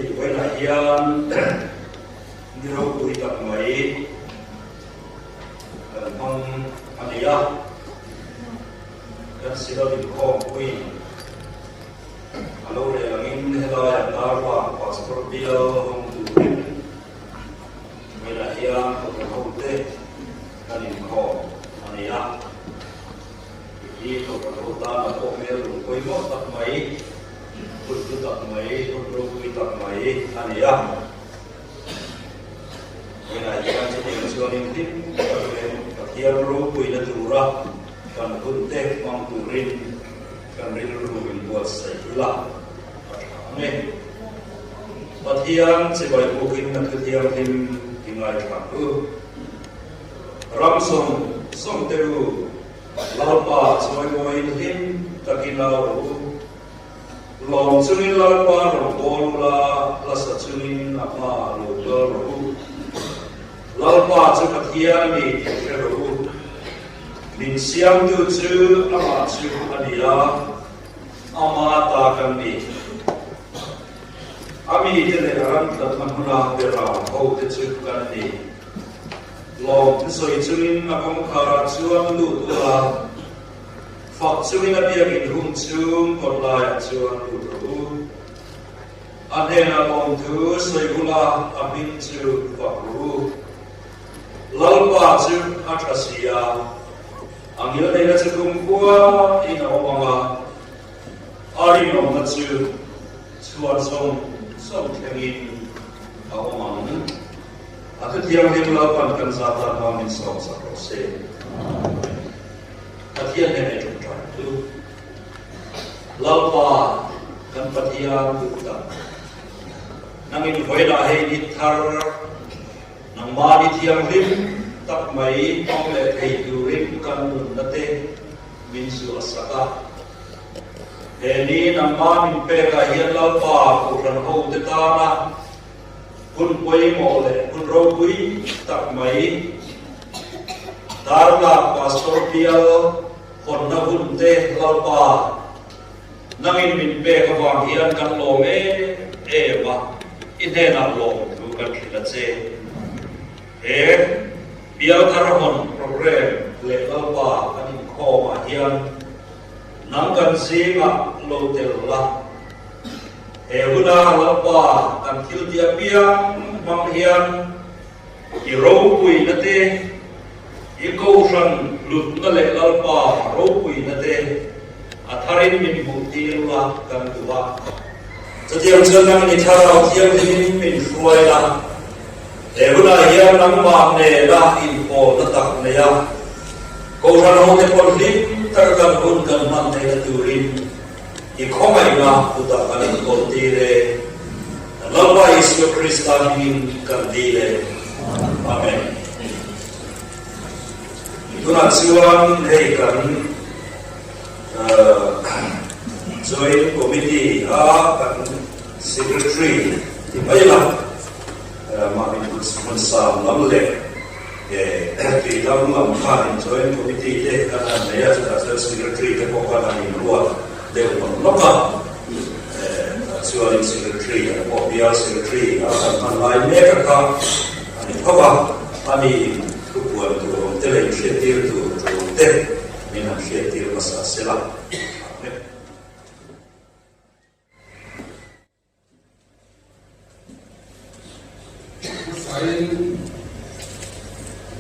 Hei vawiinah hian ni ropui tak mai kan hmang a ni a, kan Synod inkhawmpui a lo rel angin helaiah Darlak Pastor Bial hawng turin vawiinah hian Kohhran hote kan inkhawm a ni a. Hi Kohhran ho tana pawh hmel lung pawimawh tak mai, hun hlu tak mai, hun ropui tak mai a ni a. Vawiinah hian chutiang chuanin hlim tak leh Pathian ropuina tura kan hun te hmang turin kan rilru inbuatsaih ila a tha ang e. Pathian chibai bukin a thu thianghlim i ngaithla u. Ram zawng zawng te u, Lalpa chawimawiin hlim takin au rawh u. Lawm chungin Lalpa rawn bawl ula, hla sa chungin a hmaah lo kal rawh u. Lalpa chu Pathian a ni tih hre rawh u. Min siamtu chu amah chu a ni a, ama ta kan ni. A mite leh a ram tlatna hmuna berau hote chu kan ni. Lawm thusawi chungin a kawngkharah chuan lut ula, fak chungin a biakin hung chung kawt laiah chuan lut rawh u. A hnenah lawmthu sawi ula, a hming chu fak rawh u. Lalpa chu a tha si a, a ngilneihna chu kumkhua in a awm ang a, A rinawmna chu chhuan zawng zawng thlengin a awm ang. A thu thianghlim Lalpan kan zat tan hma min sawm sak rawh se. Amen. Pathian nen ei ṭawngṭai tu. Lalpa kan Pathian duh tak. Nangin vawilah hei ni thar nangmah ni thianghlim tak mai hmang leh thei turin kan nunna te min zuah sak a. He ni nangmah min pekah hian Lalpa Kohhran hote tana hun pawimawh leh hun ropui tak mai Darlak Pastor Bial hawnna hun te Lalpa nangin min pek avang hian kan lawm em em a, i hnenah lawm thu kan hrilh a che. He Bial thar hawn program leh Lalpa kan inkhawmah hian nang kan zingah lo tel la. He huna Lalpa kan thil ti apiang hmang hian i ropuina te, i kohhran hlutna leh Lalpa ropuina te a tharin min hmuh tir la kan duh a. Chutiang chuan nangin i thlarau thianghlimin min hruai la. He hunah hian nangmah nena inpawlna tak nei a, Kohhran hote pawh hlim taka kan hun kan hman theihna turin i khawngaihna kutah kan inkawl tir e. Kan Lalpa Isua Krista hmingin kan dil e. Amen. Tunah chuan hei kan Joint Committee a kan Secretary ti mai la. Mahni hmun sang lam leh tui lam lam khanin Joint Committee te kan han nei a, chutah chuan Secretary te pawh khan an inruat deuh nawk nawk a, tah chuanin Secretary an pawh bial Secretary a kan hman lai mek a kha a ni tho va, ani in thupuan tur awm te leh inhriattir tur tur awm te min han hriattir hmasa sela. Amen. Hmasain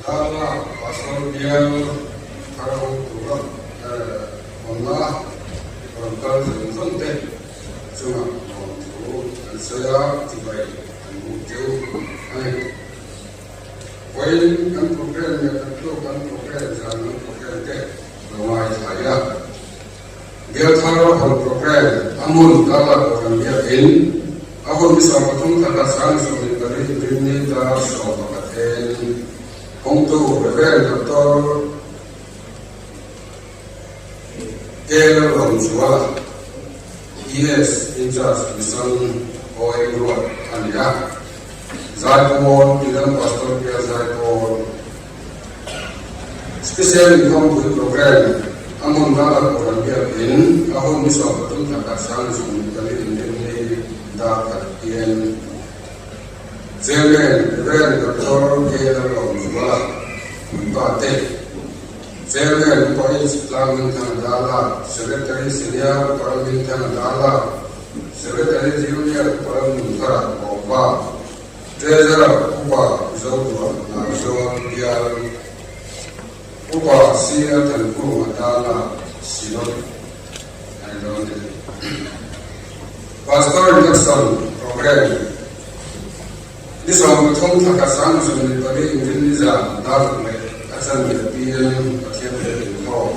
Darla Pastor bial thar ho tura hawnna rawn kal zawng zawng te chungah lawmthu an sawi a, chibai an hmuh teuh a ni. Vawiin kan program leh kan tluk kan program zan kan program te lo ngaithla ila. Bial thar hawn program a hmun Darla Kohhran biakin a hun ni 13 thla sang 14 Rinni dar 11 en hawngtu Rev. Doctor K. Lalrawngzuala, ES in charge Mission OM ruat a ni a. Zaipawl, Tuidang Pastor Bial Zaipawl, Special Inkhawmpui Programme a hmun Darla Kohhran biakin a hun ni 13 thla khat sang 24 Rinni dar khat PM. PM Chairman Rev Doctor K Lalawmzuala Puipa te, Chairman Upa H Tlangminthanga Dala, Secretary Senior Upa Ramminthanga Dala, Secretary Junior Upa Ramnunthara Bawngpa, Treasurer Upa Zoduah Nauzawl Bial, Upa CL Thankunga Dala, Synod a ni dawn a ni. Pastor Induction Programme Ni 13 thla khat 24 Inrinni zan dar ruk leh a chanve PM Pathian leh inkhawm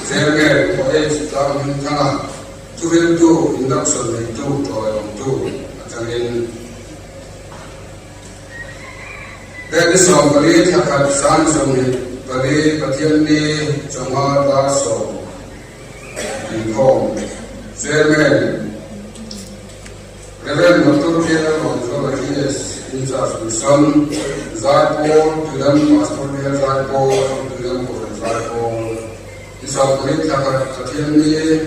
Chairman Upa H Tlang Hmingthanga thuhriltu Induction neitu tawiawmtu atangin Dec ni 14 thla khat 24 Pathianni chawhma dar 10 Inkhawm Chairman Rev. Doctor K. Lalruanzuala GS in charge Mission Zaipawl Tuidam Pastor Bial Zaipawl Tuidam Kohhran Zaipawl Ni 14 thla khat Pathianni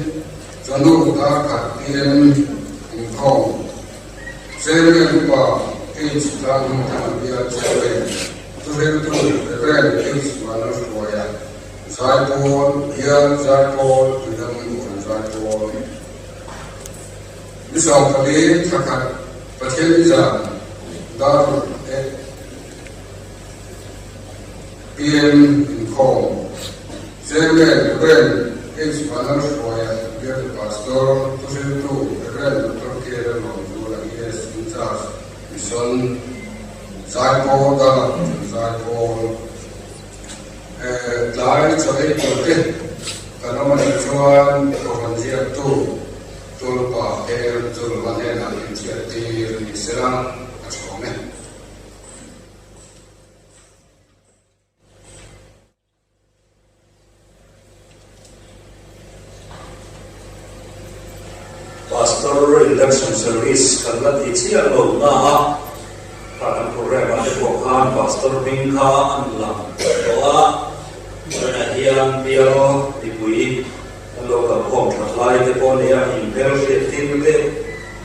Chawhnu dar khat PM Inkhawm Chairman Upa H. Tlanghmingthanga Bial Chairman Thuhriltu Rev. H. Vanlalhruaia Zaipawl, Bial Zaipawl, Tuidang Kohhran Zaipawl. Ni 14 thla khat Pathian ni zan dar ruk e PM inkhawm Chairman Rev. H. Vanlalhruaia Bialtu Pastor, Thuhriltu Rev. Doctor K. Lalruangzuala ES in charge Mission Zaipawl Darlak Kohhran Zaipawl. Tlai chaw ei tur te kan awm a nih chuan kohhran ziaktu Tulpa her Tulva hnenah inchhiat tir ni sela a chhawm e. Pastor Induction Service kan la ti chiah lo na a, kha kan program ah te pawh khan Pastor hming kha an lang tawh a, tunah hian bial mipui kan lo kalkhawm that lai te pawh nia inhmel hriat tir te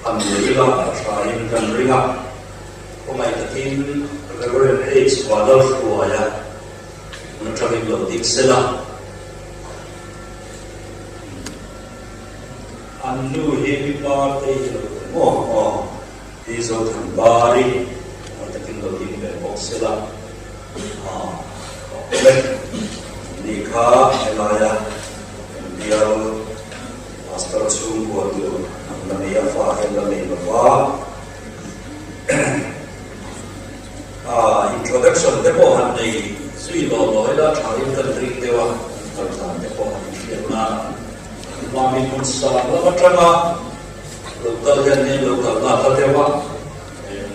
han nei ila a tha in kan ring a, khawngaih takin Reverend H Vanlalhruaia Atangin lo ding sela. An nu hi mi parte hi lo awm maw? Aw, hi Zothanbari mai takin lo ding ve bawk sela. Aw, awm e. Ni kha helaia kan bial pastor chhungkua tur an la nei a, fa hi an la nei lo va. Introduction te pawh han nei zui lawh lawh ila tha in kan ring deuh a, kal dan te pawh han inhriat nan mami hmun sang lam atanga lo kal hian nen lo kal na ta deuh a,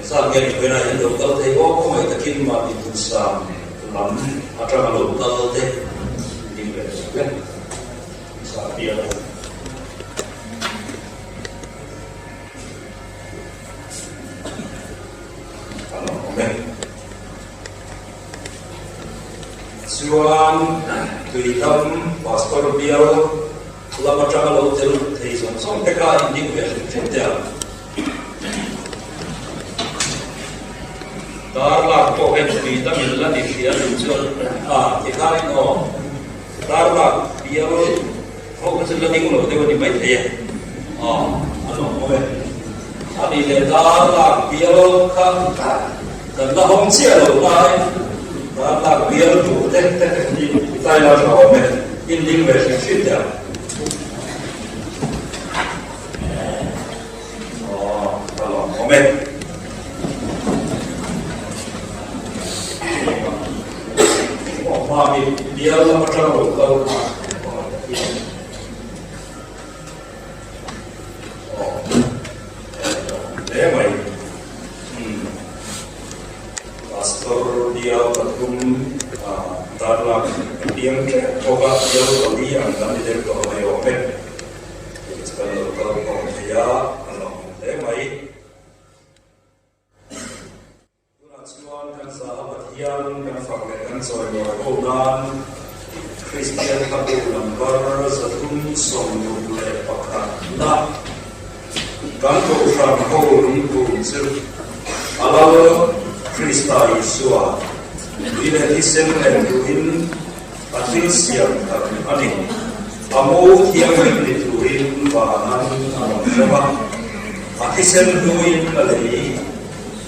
zat nge ni vawiinah hian lo kal thei aw khawngaih takin mami hmun sang lam atanga lo kal te ding leh zel e, sa pial. Kan awm e. Chuan Tuidam Pastor Bial lam atanga lo tel thei zawng zawng te kha in ding ve hrim hrim teh ang. Dar lak pawh hian Tuidam in la ni hria nih chuan a tikhanin aw dar lak bial Ho kha chu la ding lo deuh a ni maithei e. Aw, a lawm awm e. A nih leh dar lak bial kha kan la hawng chiah lo lai, dar lak bial tur te te hi tlai la tha awm e, in ding ve hrim hrim teh ang. Aw, a lawm awm e. Aw, hma mi bial lam atang lo kal kha. Aw, hle mai. Pastor bial pathum darlak piang tep bawk a, bial pali ang kan ni deuh tawh mai awm e. Kan lo kal khawm thei a, a lawm hle mai. Tunah chuan kan zaha Pathian kan fak leh kan chawimawi ho nan Kristian hlabu number 361 na. Kan Kohhran ho lungtum chu a Lal Krista Isua tui leh thisen en duhin a thil siam thar a ni. A mo thianghlim ni turin vanan a rawn hrem a, a thisen hnuin a lei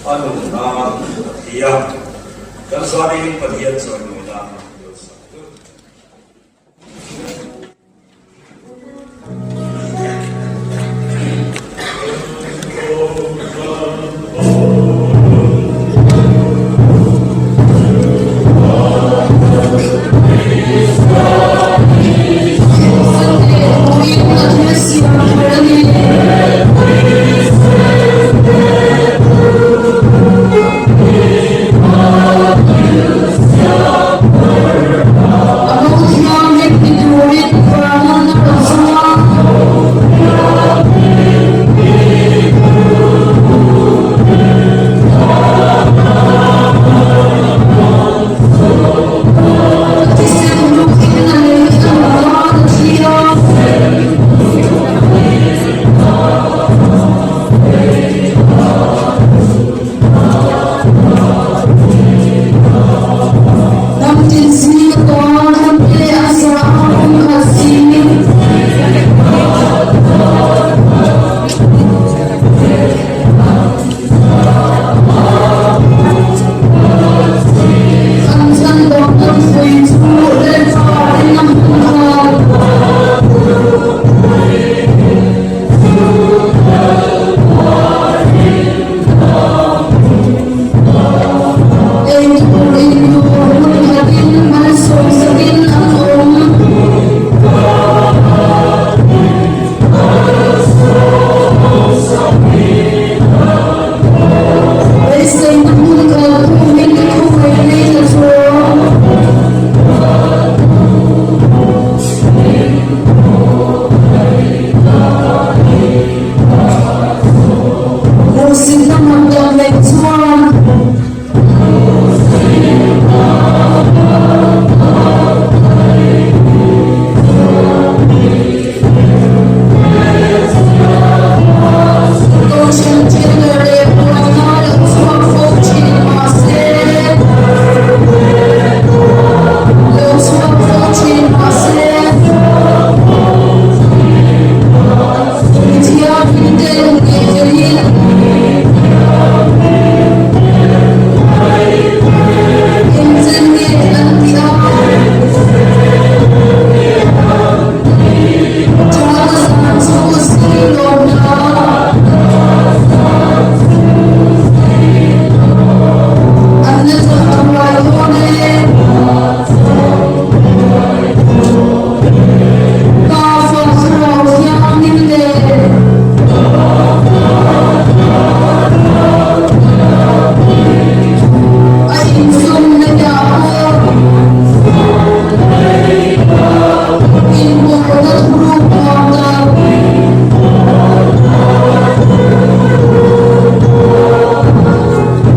a nun nan a thi a. Kan zanin Pathian chawimawi nan lo sak tur. A bo thianghlim ti turin Varman a rawn zawng a. A thisen lukin a lei a rawn a, a thi a. Ram tin zing a tawn ram te a za a kum khat zing. An chan dawt nan phui cu Lalpa inn a hmun kho. Eitur in tur hmun khatin malsawm sakin an awm. Beiseina hmun kal tumin i khawngaih nei ta chuang. Hmuhsitna mak tak leh chuan Kohhran thinler leh buaina lo chhuak fo thin mahse lo chhuak fo thin mahse Mithianghlimte lungngeifelin engchen nge an tih a? Ṭhana zan chu zing lawm hna. An la chawlh thuai dawn e. Pa fa thlarau thianghlim le a insawmna dah pawh inbawlna thuruk nuam tak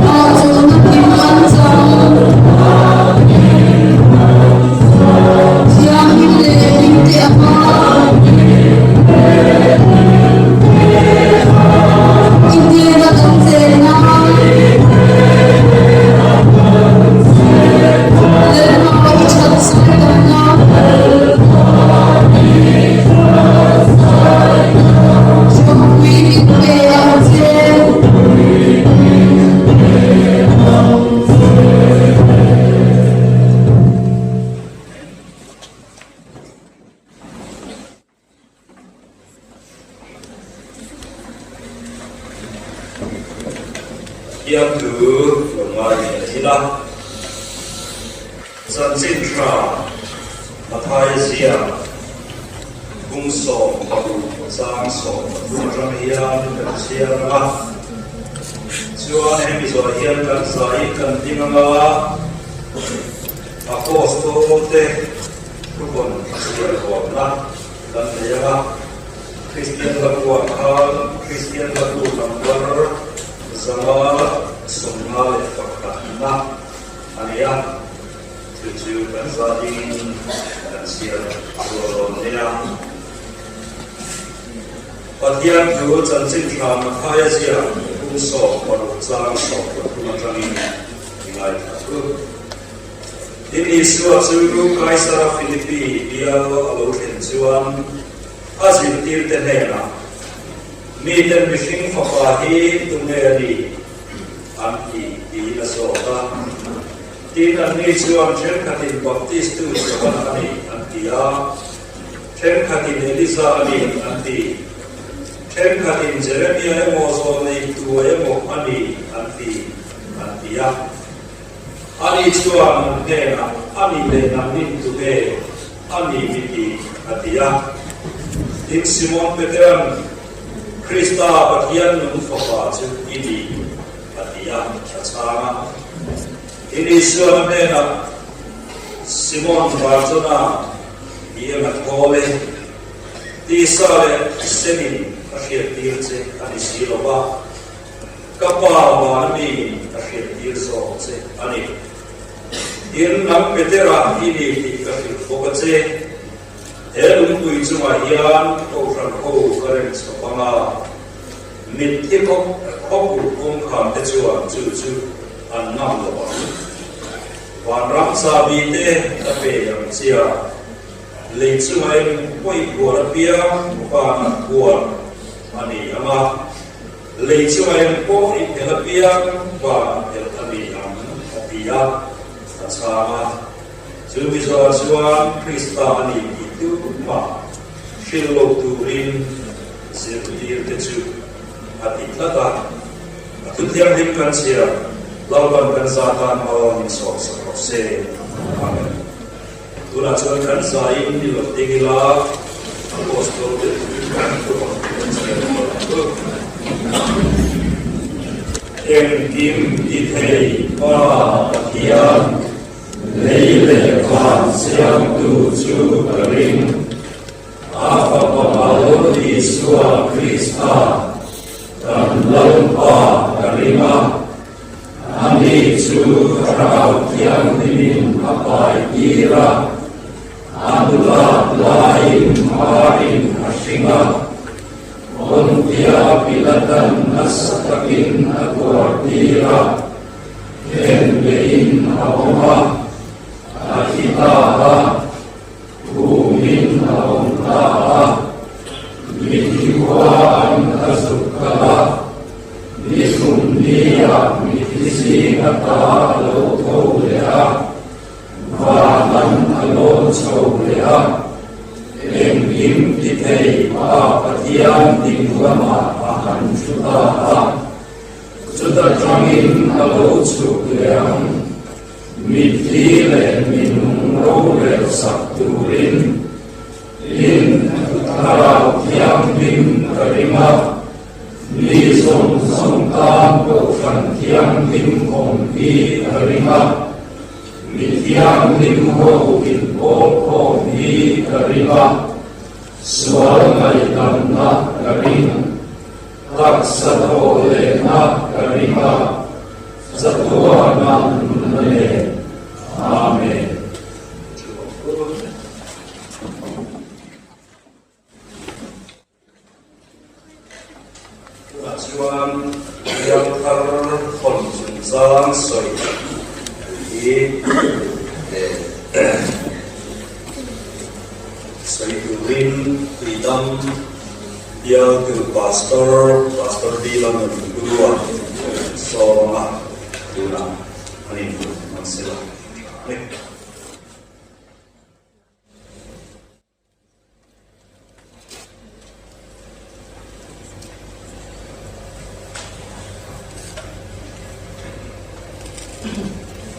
hahchawlhna kim an chang. Thianghlim leh hlimte a hma. I hnena kan chenna. Lalpa i that zui damna. Hrangpui min pe ang che. Biaktu lo ngai leh thin a, chanchin tha Mathaia ziak bung 16 chang 13 atang hian kan chhiar ang a, chuan hemi zawh hian kan zaiin kan ding ang a, Apostol te thuvawn chhiar huamna kan nei ang a, Kristian hlakuah khan Kristian hlaku number 551 na a ni a, chu chu kan za dingin kan chhiar zual dawn nia. Pathian thu chanchin tha Mathaia ziak kum 16 chang 13 atangin i ngaithla thu. Tin Isua chu Kaisara Philippi bial a lo thlen chuan a zirtirte hnenah, Miten mihring fapa hi tunge a ni? an ti tiin a zawt a. Tin anni chuan thenkhatin Baptistu Johana a ni an ti a, Thenkhatin Elija a ni an ti. Thenkhatin Jeremia emaw zawlneitu emaw a ni an ti, an ti a. Ani chuan an hnenah, A nih leh nangnin tunge a ni mi ti? a ti a. Tin, Simon Petera'n, Krista Pathian nung Fapa chu i ni, a ti a, a chhang a. Tin, Isuan a hnenah, Simon Barjona, I eng a thawl e, tisa leh thisenin a hriattir che a ni si lo va, ka Pa vana miin a hriattir zawk che a ni. Tin, nang Petera i ni tih ka hrilh bawk a che. He lungpui chungah hian Kohhran ho ka rem chhawp ang a, mitthi khawput kawngkhar te chuan chu chu an ngam lo ang. Vanram chahbi te ka pe ang chia, lei chunga eng pawi bual apiang vanah bual a ni ang a, lei chunga eng pawh i phelh apiang vanah phelh a ni ang, a ti a, a chhang a. Chu mi zawhah chuan Krista a ni tih tumah hrilh lo turin zirtir te chu a ti tlat a. A thu thianghlim kan chhiar, Lalpan kan za tan mal min sawm sak rawh se. Amen. Tunah chuan kan zain ni lo ding ila, Apostol te thu pakhat kan chhiar rual ang u. Engkim ti thei Pa Pathian, lei leh van siamtu chu ka ring. A Fapa Mal Isua Krista, kan Lalpa ka ring a, ani chu Thlarau Thianghlimin a pai tir a, a nulat laiin Marin a hring a, Pontia Pilatan nasa takin a tuar tir a, khenbehin a awm a, a thi ta a. Kumin a awm ta a, mithi khua an a zuk kal a, ni thumnia mithi zing ata a lo tho leh a, van lam a lawn chho leh a, engkim ti thei Pa Pathian ding lamah a han thu ta a, chuta tangin a lo chhuk leh ang. Mitthi leh minung rorel sak turin in Thlarau Thianghlim ka ring a, mi zawng zawng tan Kohhran Thianghlim awm hi ka ring a, mi thianghlim ho inpawl khawm hi ka ring a, sual ngaihdamna ka ring, taksa thawh lehna ka ring a. Chatuana nunna nen. Amen. Tunah chuan Biangthar hawn chungchang sawi hi sawi turin Tuidam Bialtu Pastor, Pastor Dila Nunhlua sawma tunah an inhmu hman sela. Amen.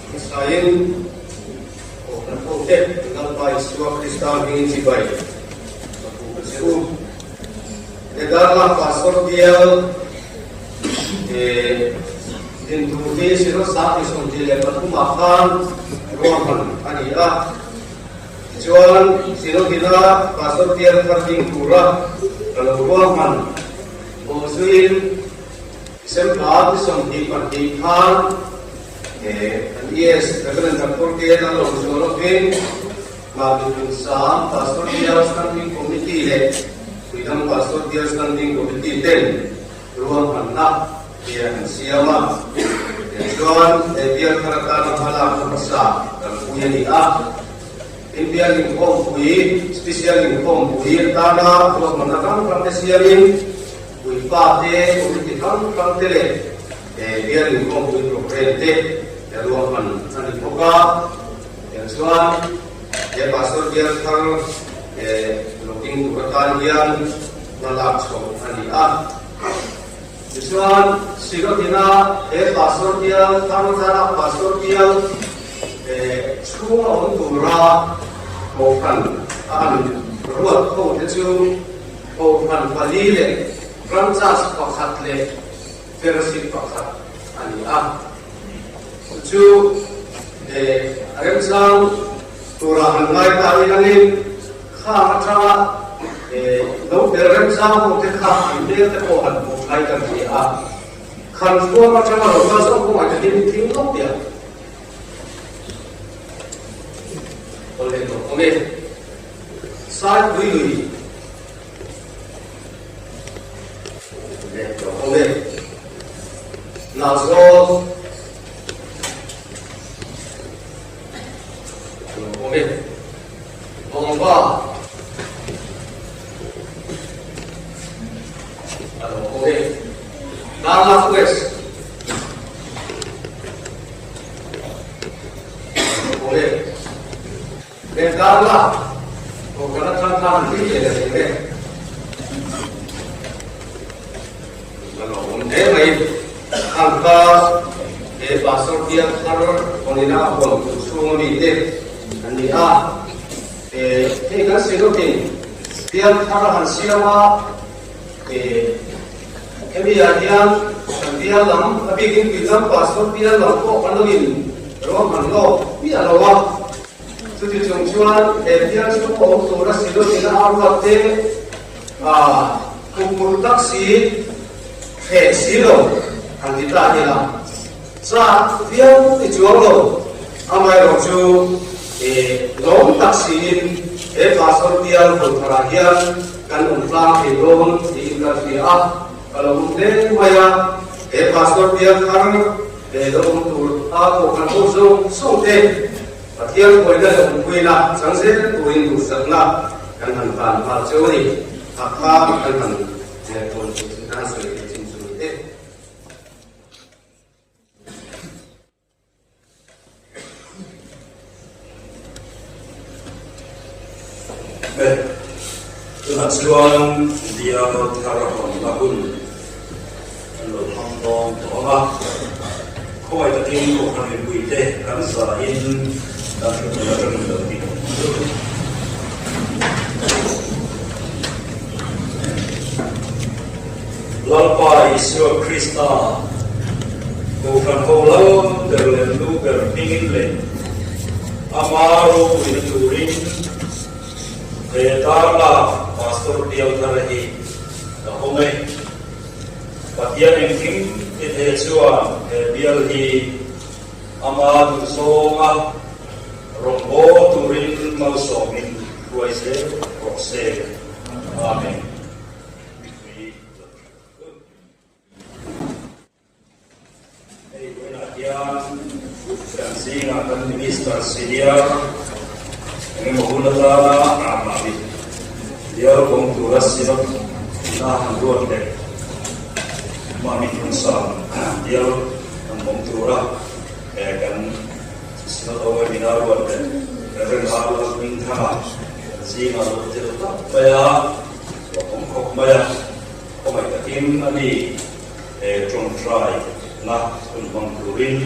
Hmasaiin Kohhran hote Lalpa Isua Krista hmingin chibai ka pu ka che u. Ledarla Pastor bial din tur hi Synod 23 ah khan ruahman a ni a. Tichuan Synod ina Pastor bial thar ding tura ka lo ruahman bawhzuiin December 22 khan an ES Reverend Doctor K Lalawmzuala Veng Hna Dinhmun Sang Pastor Bial Standing Committee leh. Tuidang Pastor Bial Standing Committee ten ruahmanna he an siam a. Tichuan, he bial thar atana hmalakna hmasa kalpui a ni a. India inkhawmpui, Special inkhawmpui atana ruahmanna hrang hrang te siamin, puipa te, committee hrang hrang te leh bial inkhawmpui programme te ruahman a ni bawk a. Tichuan, he Pastor bial thar lo ding tur atan hian hma lak chhoh a ni a. Tichuan, Silotina he Pastor bial thar atana Pastor bial Chhung a awm tura Kohhran a an ruat ho te chu Kohhran pali leh Branches pakhat leh Fellowship pakhat a ni a. Chu chu a remchang tura han ngai ta ilangin khang atanga lo tel remchang ho te kha an hmel te pawh han hmuh thlai kan ni a. Khan hruam atanga lo kal zawk kawngah te hian thing lawk teh ang. Awle tawh awm e. Saipui lui. Awle tawh awm e. Nazawl. Awm e. Bawngva. Awm e. Darlak West. Awle. He Darlak kohhran atang khan an tui leh leh e. Ka lawm hle mai. Khang kha he Pastor biak thar hawnina a hawn tur chhung ami te an ni a. Hei kan Synod-in biak thar a han siam a. Hemi ah hian kan bial lam, a bikin Tuidang Pastor bial lam pawh kan lo in ruahman lawk miah lo a. Chuti chung chuan he bial chhung awm tura Synod-in a ruat te kumkur tak si hreh si lo han ti ta ila. Chak viau ti chuang lo, amaherawh chu lawm tak siin he Pastor bial Hawltharah hian kan awm tlang thei dawn tiin ka hria a, ka lo awm hle mai a, he Pastor bial thar leh lo awm tur a kohhran ho zawng zawng te Pathian hruaina leh awmpuina chang zel turin duhsakna kan han hlan nghal cheu a ni, a kha kan han tawn kan sawi thei chin chu ni te. Tunah chuan bial thar hawnna hun an lo hmang dawn tawh ang a, khawngaih takin Kohhran mipuite kan zahin kan hre tur atangin lo ti ang chu. Lalpa Isua Krista, Kohhran ho lo ber leh lu ber hmingin leh Ama ropuina turin he darlak Pastor bial thar hi ka hawng e. Pathian engkim tithe chuan he bial hi Ama duhzawnga rawngbâwl turin malsawmin hruai zel rawh se. Amen. Hei vawiinah hian kan zingah kan Minister Senior engemaw hun atana mahni bial kawng tura Synod ina han ruat leh mahni thungsang bial han awm tura kan Synod OM ina ruat leh Rev Lalhmingthanga kan zingah lo tel tak mai a. A awm khawp mai a, khawngaih takin a ni he tawngtai na hun hmang turin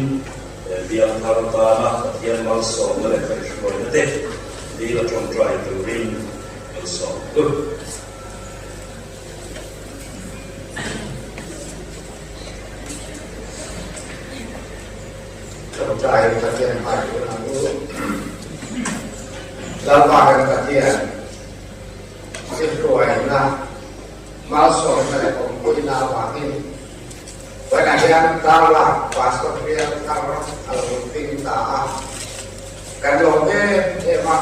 he bial thar tana Pathian malsawmna leh kaihhruaina te dil a tawngtai turin malsawm tur. Tawngtai Pathian hmai hun ang u. Lalpa kan Pathian. Thilhruaina, malsawmna leh awmpuina avangin vawiinah hian Darlak Pastor bial thar a lo ding ta a, kan lawm em em a.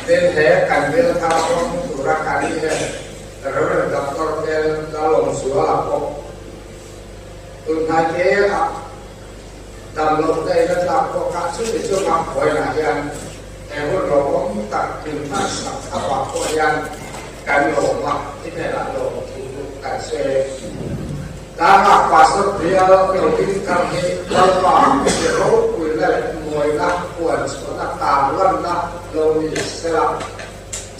Tin, he kan bial thar rawng tura kan hian. Lawmzuala pawh tunhnai te ah damloh na in a tlak bawk a, chuti chunga vawiinah hian he hun rawhawm tak min hmansak avang pawh hian kan lawm a, i hnenah lawm thu kan sawi e. Tlangah Pastor Bial lo ding thar hi Lalpa mi ropuina leh mawina puan chhuahna tarlanna lo ni sela.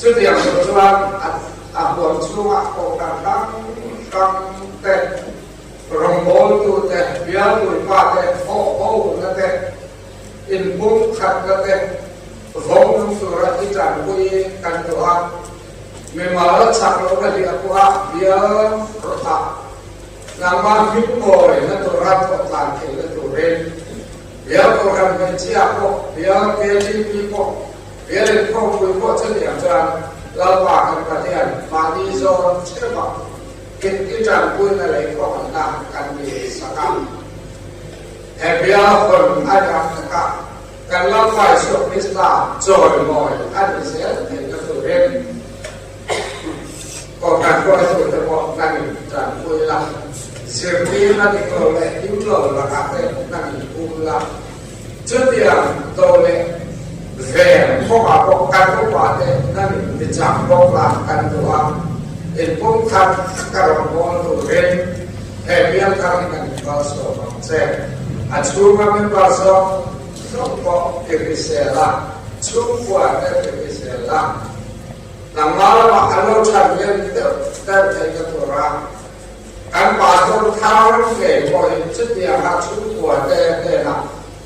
Chutiang lo chuan a huam chhungah kohhran hrang hrang te, rawngbawltu te, bialtuipa te, thawhhona te, inpumkhatna te vawng nung tura i tanpui kan duh a. Mimal chak lo ka hliah pawha bial rawh ah nangmah hmingmawi na tura thawh tlan theihna turin bial Kohhran hmeichhia pawh, bial KTP pawh, bial inkhawmpui pawh chutiang chuan Lalpa kan Pathian mahni zawn theuhah in i tanpuina leh khawngaihna kan ni sak a. He bial hawn a dah takah Kan Lalpa Isua Krista chawimawi a ni zel theihna turin Kohhran hruaitute pawh nangin tanpui la, zirtirna dik lo leh him lo lakah te nangin um la. Chutiang do leh ven kawngah pawh kan upate nangin mi chak bawk la kan duh a, inpumkhat ka rawnbawl turin he bialthar hi kan inkalsawm ang che. A chhunga member zawng zawng pawh i hrisel a, chhungkua te i hrisel a, nangmah lamah an lo chhan lian deuh deuh theihna tura kan pastor thar ngei pawhin chutianga chhungkua te hnenah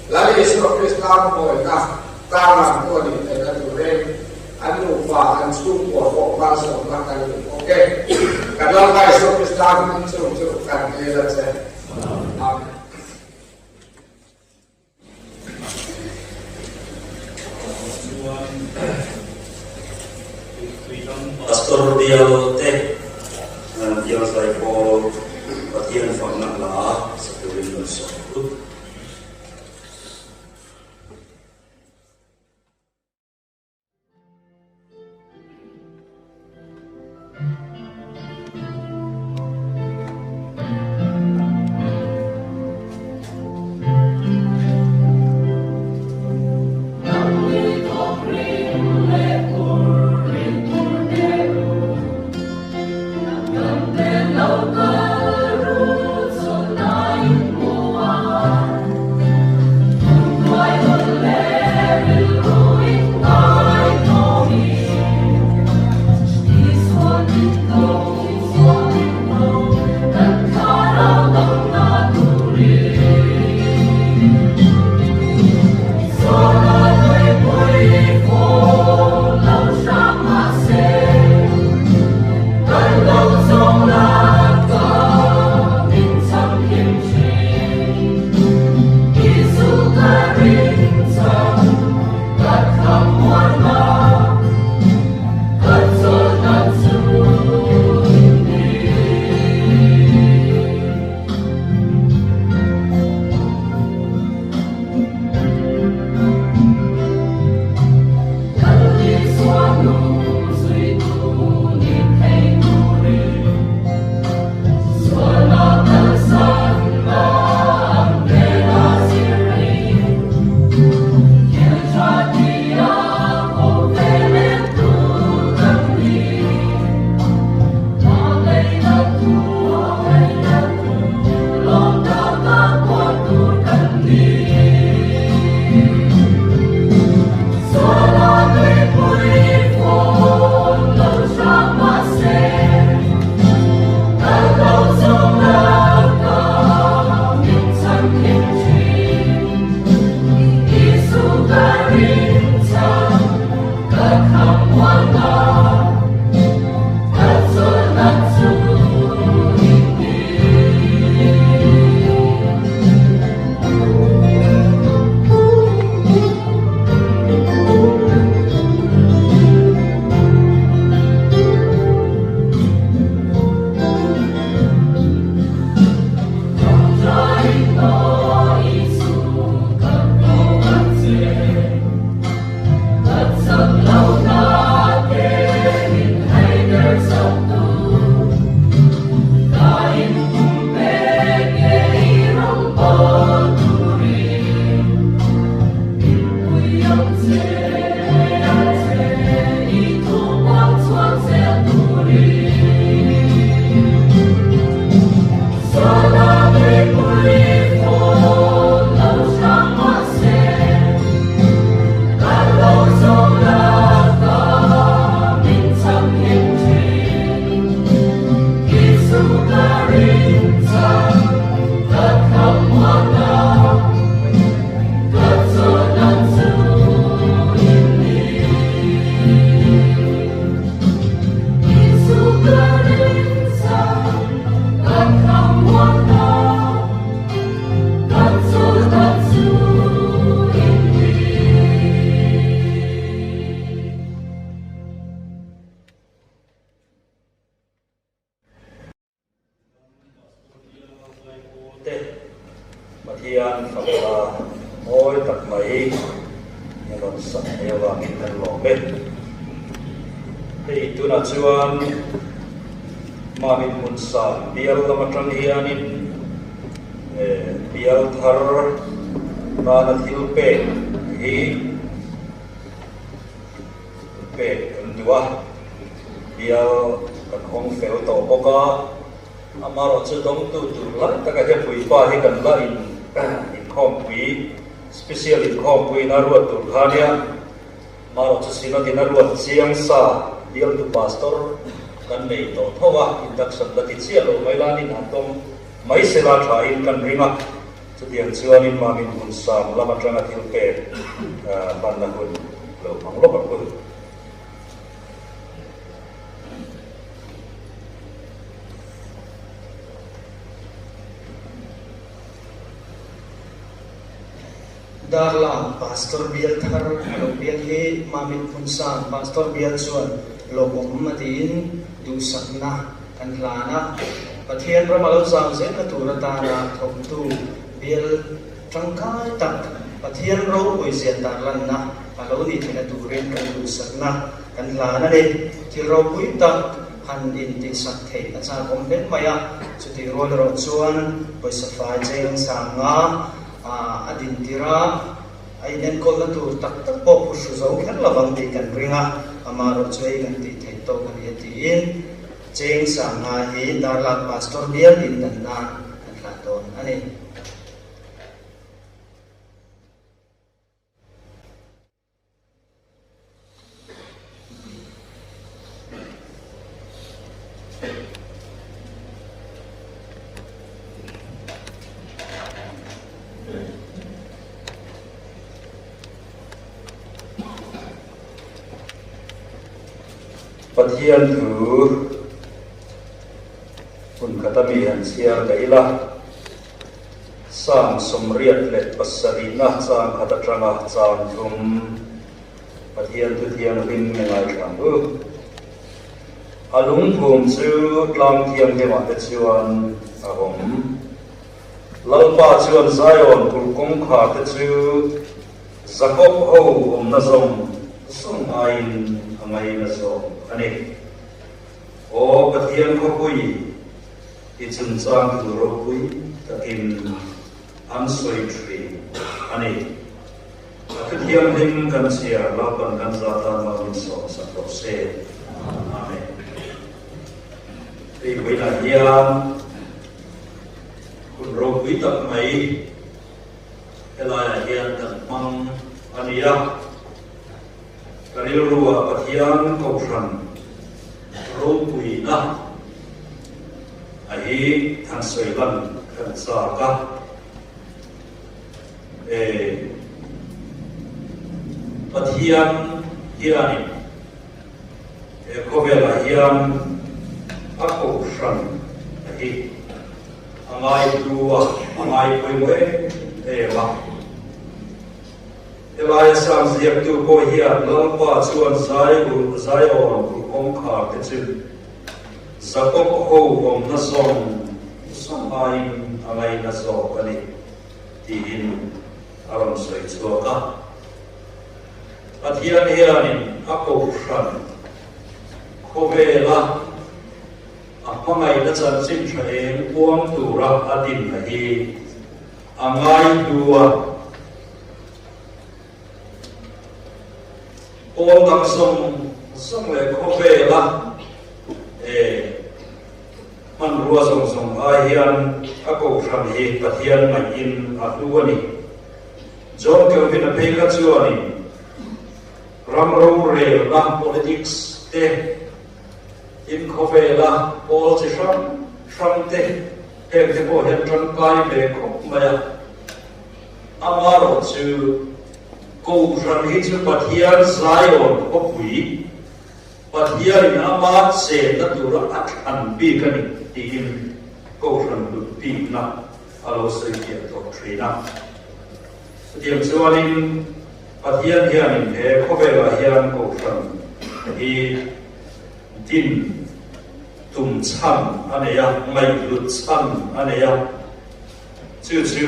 Lal Isua Krista mawina tarlan pawh a nih theihna turin an nupa an chhungkua pawh malsawmna kan duh bawk e. Kan Lalpa Isua Krista hming chung chu kan dil a che. Amen. Pastor bial te an bial zai pawl Pathian fakna hla sa turin rawn sawm lut. Fakna mawi tak mai in rawn sak thei avangin kan lawm e. Hei tunah chuan Mamit hmun sang bial lam atang hianin bial thar tana thil pek hi pek kan duh a, bial kan hawng fel tawh bawk a. Amaherawh chu dawngtu tur lai taka hian puipa hi kan la in inkhawmpui, special inkhawmpui in a ruat tur kha nia. Amaherawh chu Synod in a ruat chiang sa bialtu pastor kan nei tawh tho a, induction la ti chiah lo mai lanin han dawng mai sela tha in kan ring a. Chutiang chuanin Mamin hmun sang lam atanga thil pek hmanna hun lo hmang lawk ang u. Darlang Pastor bial thar a lo piang hi Mamit Hmunsang Pastor bial chuan lawmawm a tiin duhsakna kan hlan a. Pathian ram a lo zau zelna tur atana thawktu bial tangkai tak Pathian ropui zia tarlanna a lo nih theihna turin kan duhsakna kan hlan a ni. Thil ropui tak han intihsak theih a chak awm hle mai a, chutih rual erawh chuan pawisa fai cheng sanga a dintir a, a inenkawlna tur tak tak pawh phuhru zo kher lovang tih kan ring a, amaherawh chu hei kan tih theih tawk a ni a tiin cheng sanga hi Darlak Pastor bial indan nan kan hlan dawn a ni. Pathian thu hun khata mi han chhiar daih ila. Psalm 87na chang khat atanga chang thum Pathian thu thianghlim i ngaithla ang u. A lungphum chu tlang thianghlimah te chuan a awm. Lalpa chuan Zion kulh kawngkhar te chu Jakob ho awmna zawng zawng aiin a ngaina zawk a ni. Aw Pathian khawpui, I chungchang thu ropui takin an sawi thin a ni. A thu thianghlim kan chhiar Lalpan kan za tan lo min sawm sak rawh se. Amen. Hei vawiinah hian hun ropui tak mai helaiah hian kan hmang a ni a. Ka rilruah Pathian Kohhran ropuina a hi han sawi lan kan chak a. E Pathian hianin he khawvelah hian a Kohhran a hi a ngaihlu a, a ngaipawimawh em em a. Helai Psalm ziaktu pawh hian Lalpa chuan Zion kulh kawngkhar te chu Jakob ho awmna zawng zawng aiin a ngaina zawk a ni tiin a rawn sawi chhuak a. Pathian hianin a kohhran khawvela a hmangaihna chanchin tha eng puang tura a dinna hi A ngaihlu a, pawl dang zawng zawng leh khawvela e hmanrua zawng zawng ai hian a kohhran hi Pathian ngaihin a hlu a ni. John Calvin-a phei kha chuanin ram rorelna, politics, te, tin khawvela pawl chi hrang hrang te, Heng te pawh hian tangkai ve khawp mai a, amaherawh chu Kohhran hi chu Pathian Zion khawpui, Pathianin ama chenna tura a thlan bik a ni tiin Kohhran hlut bikna a lo sawi fiah tawh thin a. Chutiang chuanin Pathian hianin he khawvelah hian Kohhran hi Din tum chhan a nei a, ngaihhlut chhan a nei a, chu chu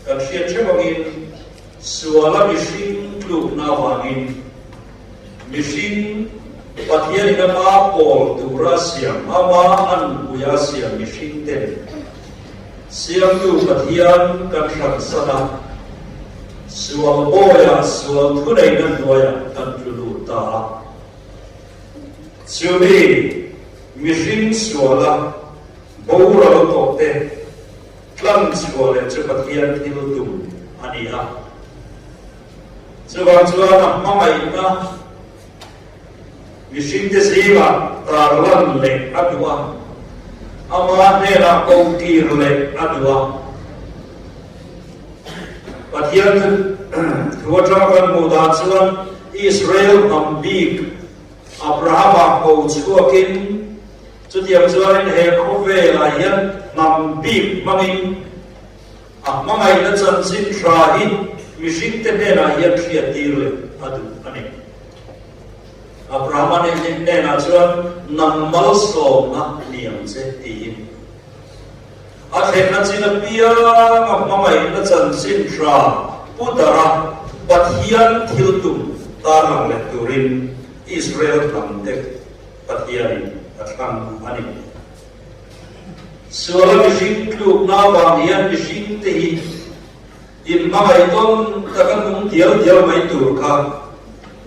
Kan hriat theuh angin suala mihring tlukna avangin mihring Pathianin ama pawl tura siam, ama anpuia siam mihring ten Siamtu Pathian kan hransan a, sual bawiah sual thuneihna hnuaiah kan tlu lut ta a. Chumi mihring suala boral tawhte Tlang chhuah leh chu Pathian thil tum a ni a. Chuvang chuan a hmangaihna mihringte zingah tarlan leh a duh a, ama hnenah ko tir leh a duh a. Pathian thu atanga kan hmuh dan chuan Israel hnam bik Abrahama ko chhuakin Chutiang chuanin he khawvelah hian hnam bik hmangin a hmangaihna chanchin tha hi mihringte hnenah hian hriattir leh a duh a ni. Abrahama hnenah chuan nang malsawmna ni ang che tiin a thlenna chin apiang a hmangaihna chanchin tha pu dara Pathian thil tum tarlang leh turin Israel hnamte Pathianin a thlang a ni. Suala mihring tlukna avang hian mihringte hi inhmangaih tawn taka nung dial dial mai tur kha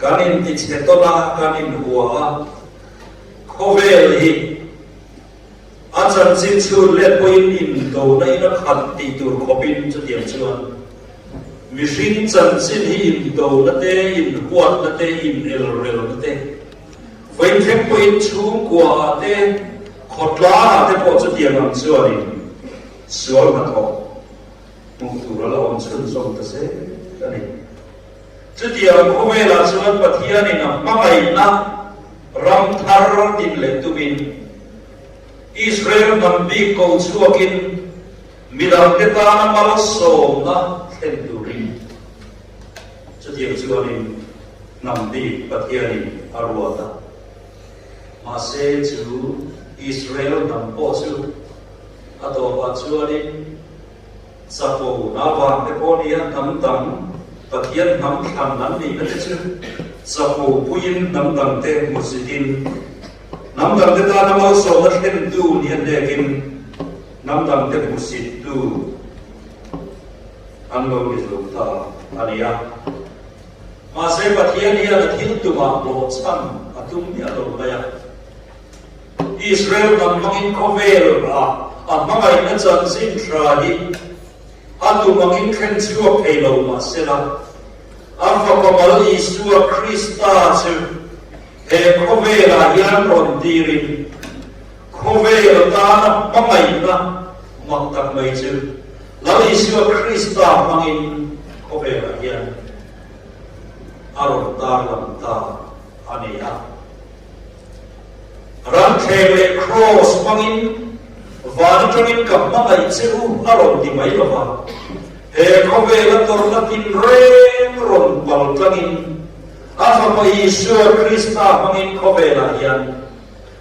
kan intichhe tawn a, kan inhua a, khawvel hi a chanchin chhun let pawhin indona in a khat tih tur khawpin chutiang chuan mihring chanchin hi indona te, inhuatna te, inelrelna te, Vawiin pawhin chhungkuaah te, khawtlangah te pawh chutiang ang chuanin sual hnathawk hmuh tur a la awm chhunzawm ta zel a ni. Chutiang khawvelah chuan Pathianin a hmangaihna ram thar din leh tumin Israel hnam bik ko chhuakin midangte tana malsawmna thlen turin chutiang chuanin Hnam bik Pathianin a ruat a. Mahse chu Israel hnam pawh chu a tawpah chuanin chapo na vang te pawh nia hnam dang Pathian hnam thlan an nihna te chu chapo puiin hnam dang te hmusitin hnam dang te tana malsawmna thlentu nia hnekin hnam dang te hmusittu an lo ni zo ta a ni a. Mahse Pathian hian a thil tumah hlawhchham a tum miah lo mai a. Israel hnam hmangin khawvel ah a hmangaihna chanchin tha hi a tum angin thlen chhuak thei lo mahsela, a Fapa mal Isua Krista chu he khawvel ah hian rawn tirin khawvel tana hmangaihna mak tak mai chu Lal Isua Krista hmangin khawvelah hian a rawn tarlang ta a ni a. Ranthleng leh kraws hmangin van atangin ka hmangaih che u a rawn ti mai lo va, he khawvela tawrhna tinreng rawn pal tlangin a Fapa Isua Krista hmangin khawvelah hian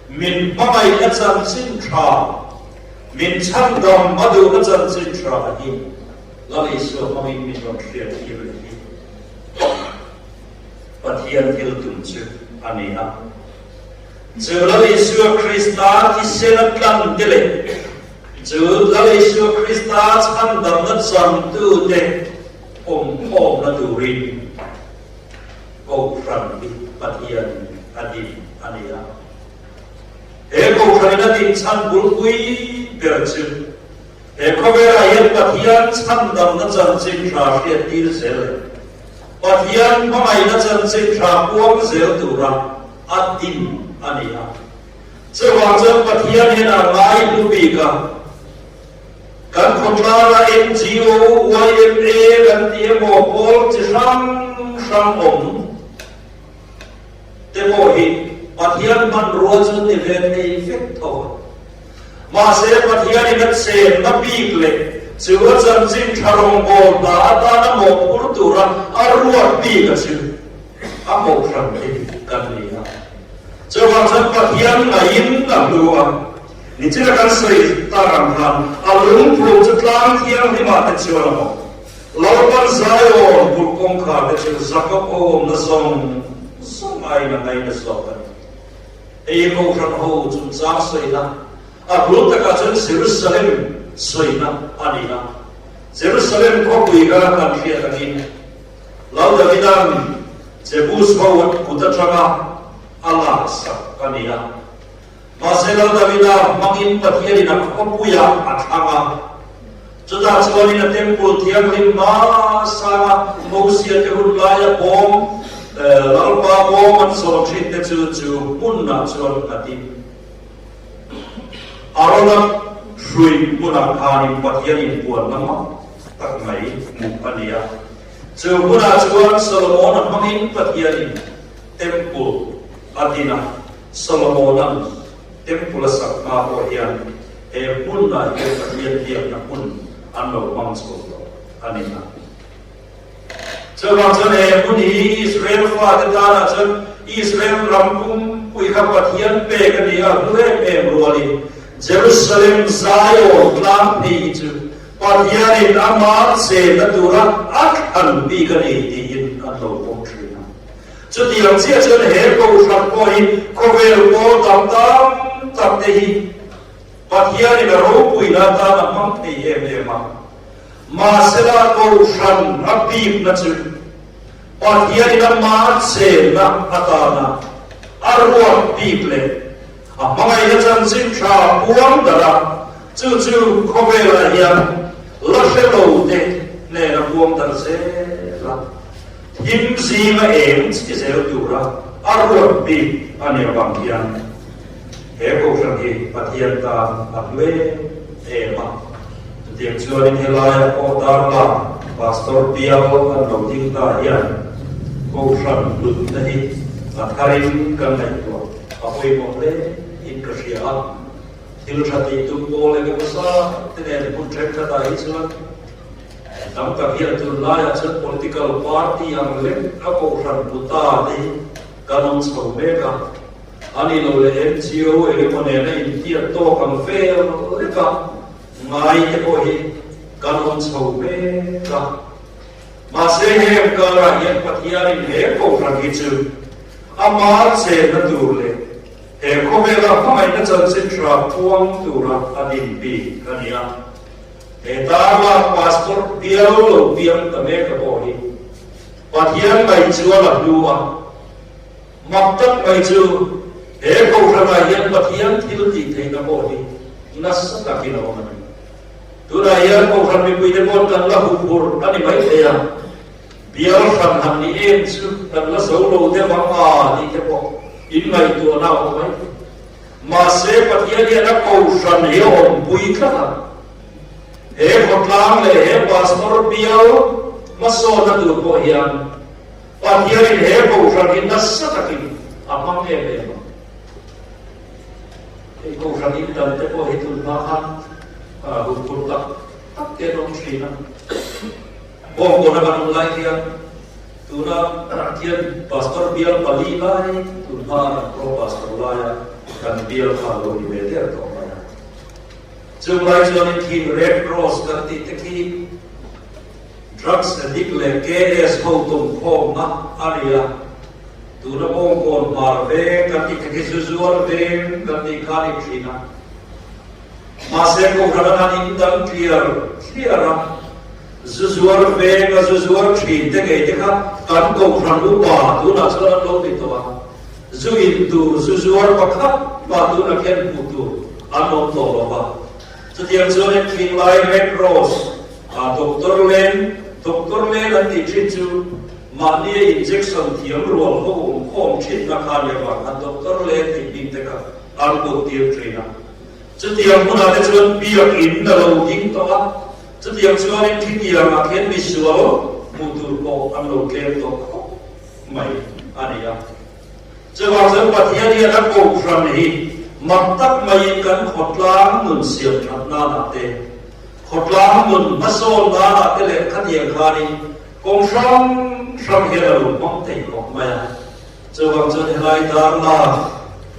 Min hmangaihna chanchin tha, min chhandam a duhna chanchin tha hi Lal Isua hmangin min rawn hriat tir leh hi Pathian thil tum chu a ni a. Chu Lal Isua Krista thisen a tlan te leh chu Lal Isua Krista chhandamna changtute awmkhawmna turin Kohhran hi Pathian a din a ni a. He Kohhranin a din chhan bulpui ber chu he khawvelah hian Pathian chhandamna chanchin tha hriattir zel leh Pathian hmangaihna chanchin tha puang zel tura a din a ni a. Chuvang chuan Pathian hian a ngai hlu bik a. Kan khawtlanga NGO, YMA kan ti emaw pawl chi hrang hrang awm te pawh hi Pathian hmanrua chu ti ve thei vek tho a. Mahse Pathianin a chenna bik leh chu a chanchin tha rawngbâwl hna atana mawhphur tura a ruat bik a chu a kohhran hi kan ni a. Chuvang chuan Pathian ngaiin a hlu a. Nichina kan sawi tak ang khan a lungphum chu tlang thianghlimah te chuan a awm. Lalpan Zion kulh kawngkhar te chu Jakob ho awmna zawng zawng aiin a ngaina zawk a ni. Hei Kohhran ho chungchang sawina, a bul takah chuan Jerusalem sawina a ni a. Jerusalem khawpui kha kan hriat angin Lal Davida'n Jebus ho kut atanga a laksak a ni a. Mahse Lal Davida hmangin Pathianin a khawpuiah a thlang a. Chutah chuanin a temple thianghlim hma sanga Mosia te hun laia bawm, Lalpa bawm an sawn thin te chu chu hmunah chuan a ding. Arona hrui hmunah khanin Pathianin puanna mak tak mai hmuh a ni a. Chu hmunah chuan Solomona hmangin Pathianin temple a din a. Solomona'n Temple a sak hma pawh hian he hmunah hian Pathian biakna hmun an lo hmang chho tawh a ni a. Chuvang chuan he hmun hi Israel fate tanah chuan Israel ram pumpui kha Pathian pek a ni a, hlu em em rualin Jerusalem Zion tlang phei hi chu Pathianin ama chenna tura a thlan bik a ni tiin an lo pawm thin a. Chutiang chiah chuan he kohhran pawh hi khawvel pawl tam tam tak te hi Pathianin a ropuina atan a hmang thei em em a. Mahsela kohhran a bikna chu Pathianin ama chenna atana a ruat bik leh a hmangaihna chanchin tha puang darh a, chu chu khawvelah hian la hre lo te hnena puang darh zel a. Him zinga eng chi zel tura a ruat bik a nih avang hian he kohhran hi Pathian tan a hlu em em a. Chutiang chuanin helaia pawh darla Pastor bial an lo ding ta hian kohhran hlutna hi a tharin kan ngaihtuah a pawimawh hle in ka hria a. Thil tha tih tum pawl eng emaw zat te nen hmun thenkhatah hi chuan Tam tak hian tunlaiah chuan political party ang lek a kohhran puta te hi kan awm chho mek a, a ni lo leh NGO eng emaw nena intiat tawk ang vel leka ngai te pawh hi kan awm chho mek a. Mahse heng karah hian Pathianin he kohhran hi chu ama chenna tur leh he khawvela hmangaihna chanchin tha puang tura a din bik a ni a. He tarlak pastor bial lo piang ta mek a pawh hi Pathian mai chuan a hlu a, mak tak mai chu he kohhranah hian Pathian thil tih theihna pawh hi nasa takin a awm a ni. Tunah hian kohhran mipuite paw'n kan la huphurh a ni mai thei a, bial hran han ni em chu kan la zo lo deuh ang a tih te pawh inngaihtuahna a awm mai thei. Mahse, Pathian hian a kohhran hi a awmpui tlat a. He khawtlang leh he pastor bial hmasawnna tur pawh hian Pathianin he kohhran hi nasa takin a hmang em em a. Hei kohhran in dan te pawh hi tun hma khan huphurh tak tak te an awm thin a. Bawngkawn a kan awm lai hian tuna khian Pastor bial pali lai tun hma kan pro pastor laia kan bial kha a lo ni ve der tawh mai a. Chung lai chuanin khi Red Cross kan tih te khi drugs addict leh KS ho tumkhawmna a ni a. Tuna Bawngkawn hmar veng kan tih te khi zu zuar veng kan tih kha a ni thin a. Mahse Kohhran an han indang tliar tliar a, zu zuar veng a zu zuar thin te ngei te kha kan Kohhran upa tunah chuan an lo ti tawh a, zu in tur zu zuar pakhat mah tunah khian hmuh tur an awm tawh lo va. Chutiang chuanin Thinglai Red Cross ah Doctor Len, Doctor Len an tih thin chu mahni a injection thiam rual ho awmkhawm thinna kha nia vang khan Doctor Len tih hming te kha an put tir thin a. Chutiang hmunah te chuan biakinn a lo ding tawh a, chutiang chuanin thitiangah khian misual hmuh tur pawh an lo tlem tawh khawp mai a ni a. Chuvang chuan Pathian hian a kohhran hi mak tak maiin kan khawtlang nun siam that nanah te, khawtlang nun hmasawn nanah te leh khatiang khanin kawng hrang hrang hian a lo hmang thei khawp mai a. Chuvang chuan helai darla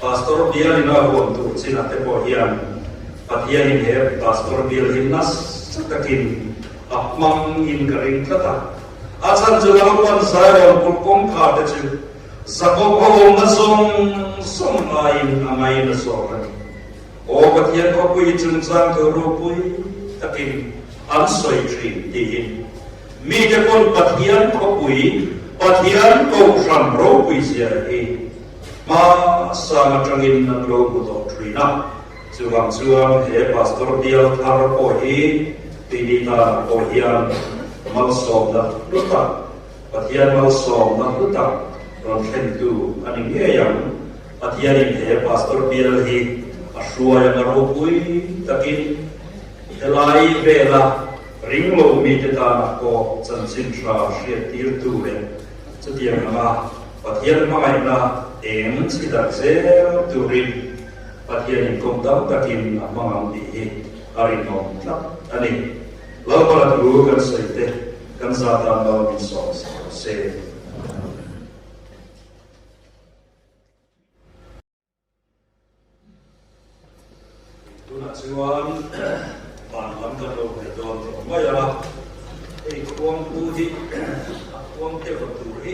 Pastor bialin a huam tur chinah te pawh hian Pathianin he Pastor bial hi nasa takin a. A hmang in ka ring tlat a. A chhan chu Lalpan Zion kulh kawngkhar te chu Jakob ho awmna zawng zawng aiin a ngaina zawk a ni. Aw Pathian khawpui chungchang thu ropui takin an sawi thin tiin mite pawn Pathian khawpui, Pathian kohhran ropui zia hi hma sang atangin an lo hmu tawh thin a. Chuvang chuan he Pastor bial thar pawh hi tini tan pawh hian malsawmna hlu tak, Pathian malsawmna hlu tak rawn thlentu a ni ngei ang. Pathianin he Pastor bial hi a hruai anga ropui takin helai vela ringlo mite tana pawh chanchin tha hriattirtu leh chutiang anga Pathian hmangaihna eng chhi darh zel turin Pathianin kawng tam takin a hmang ang tih hi a rinawm tlat a ni. Lalpala thu kan sawi te kan za tan lo min sawm sak rawh se. Tunah chuan van lam kan lo hnaih dawn tawh mai a, hei khuangpu hi a khuang te va tur hi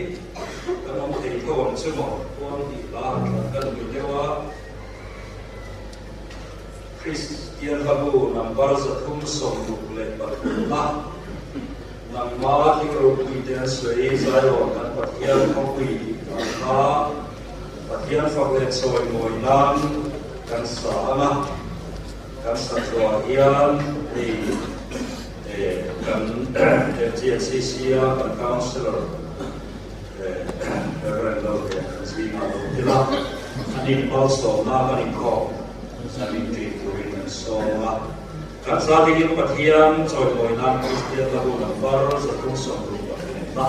kan awm thei tho ang chu maw, khuang tih hla han thlan kan ni deuh a. Kristian hlabu number 363 a nangma thil ropui te an sawi Zion kan Pathian khawpui tih dan kha Pathian fak leh chawi mawi nan kan sa ang a, kan sa chhuah hian hei kan FGNCC a kan Councillor Reverend Lalhlian kan zingah lo tel a, an inpalsawmna kan inkhawm an inṭih turin an sawm a. Kan za dingin Pathian chawimawi nan Kristian la hun an var 363 na.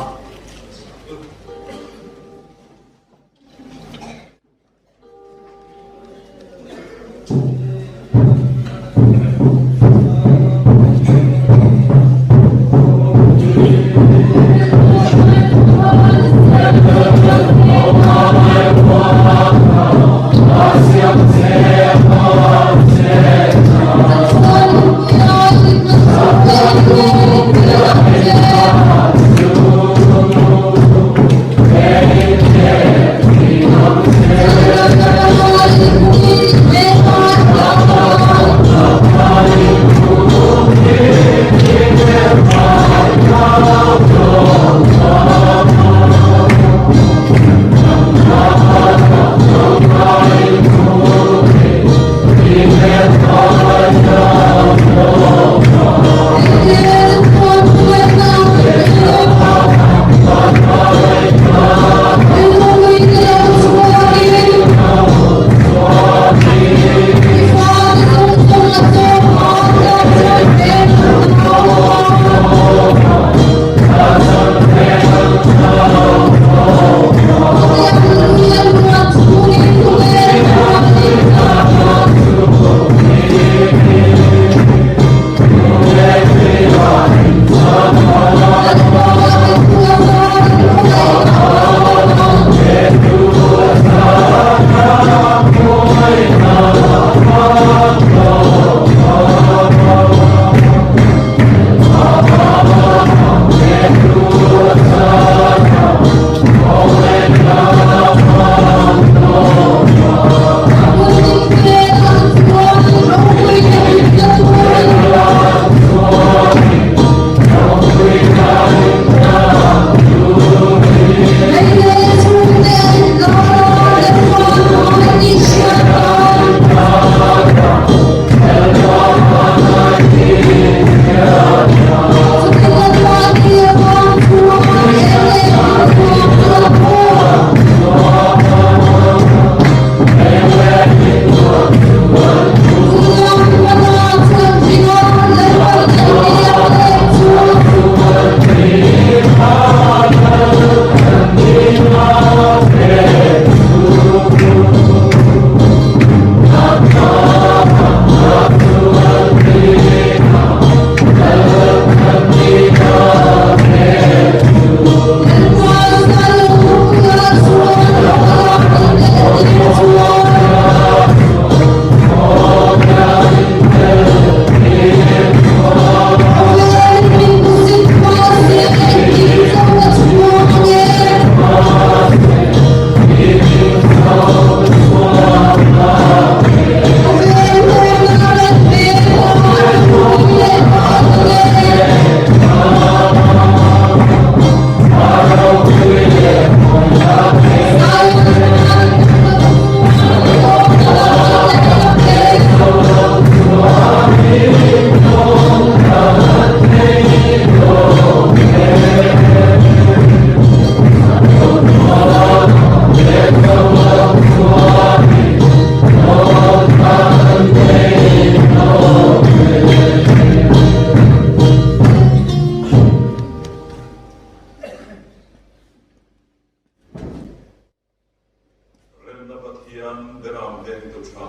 Pathian Beram Vengtu Tha,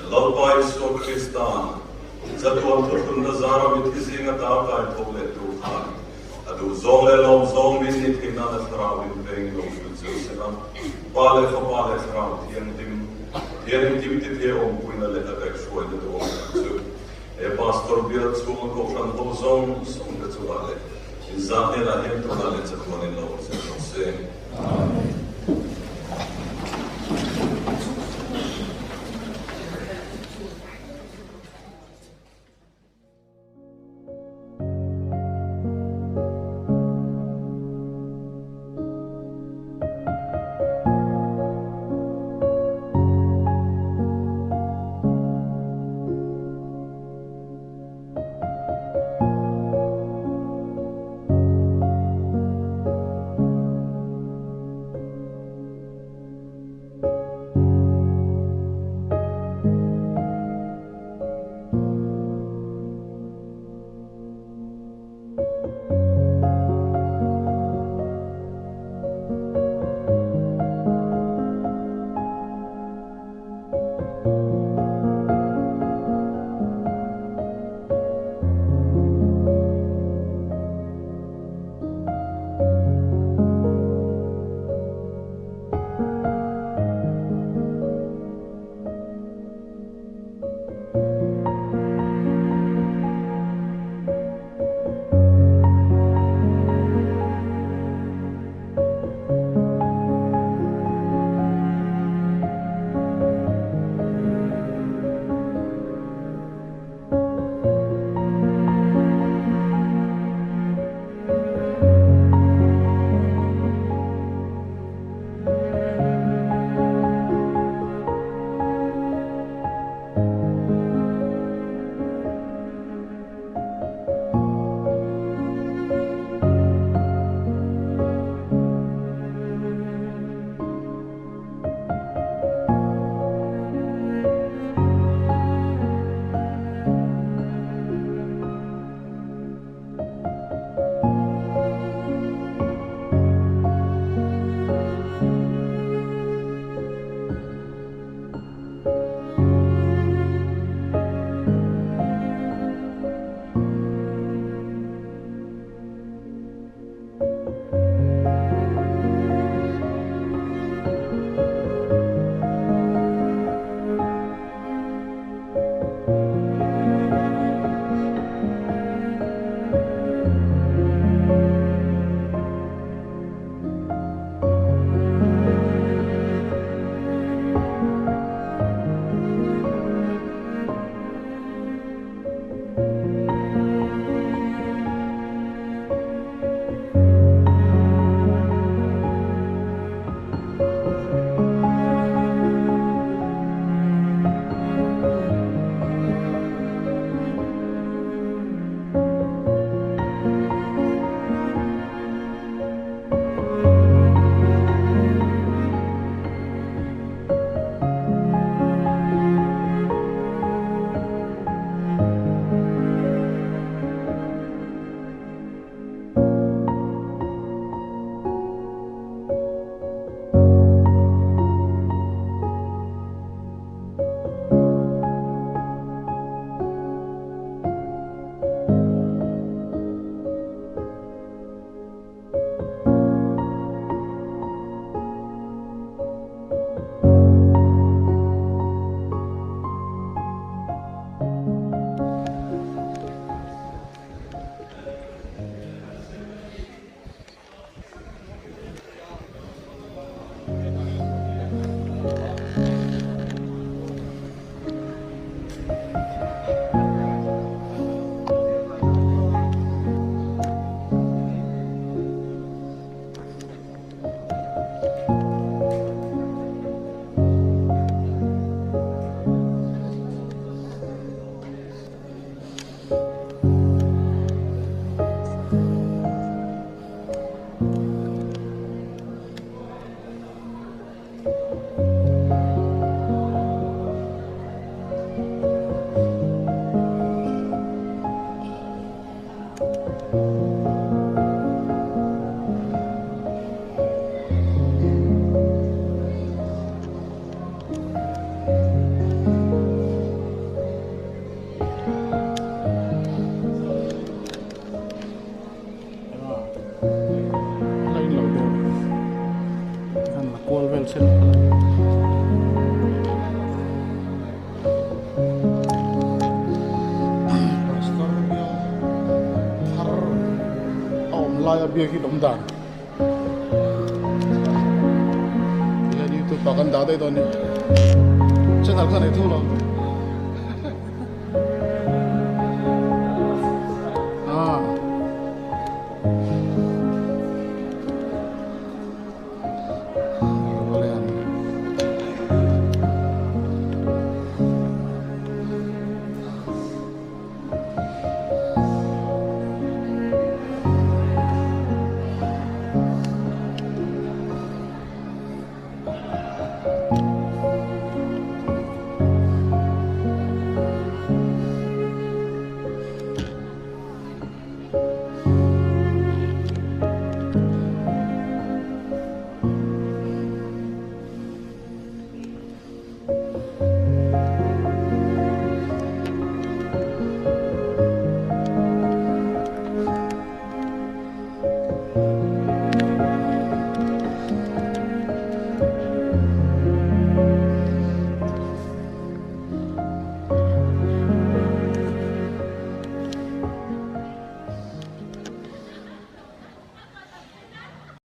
Lalpa Isua Krista'n chatuan thuthlunna zara mithi zinga tar kai tho leh tur khan a duhzawng leh lawmzawng min ni theih nana Thlarau in veng lo hril cheu sela, Pa leh Fapa leh Thlarau Thianghlim, Pathian engkim tithei awmpuina leh a kaihhruaina duhawm tak chu he Pastor bial chhunga Kohhran ho zawng zawng te chungah leh inzah hnenah hian tunah leh chatuan in lo awm zel rawh se. Amen. Tual vel chen Pastor bial thar a awm laia biakin awm dan Tihian youtube ah kan dah daih dawn ni. Channel kha nei tho lo.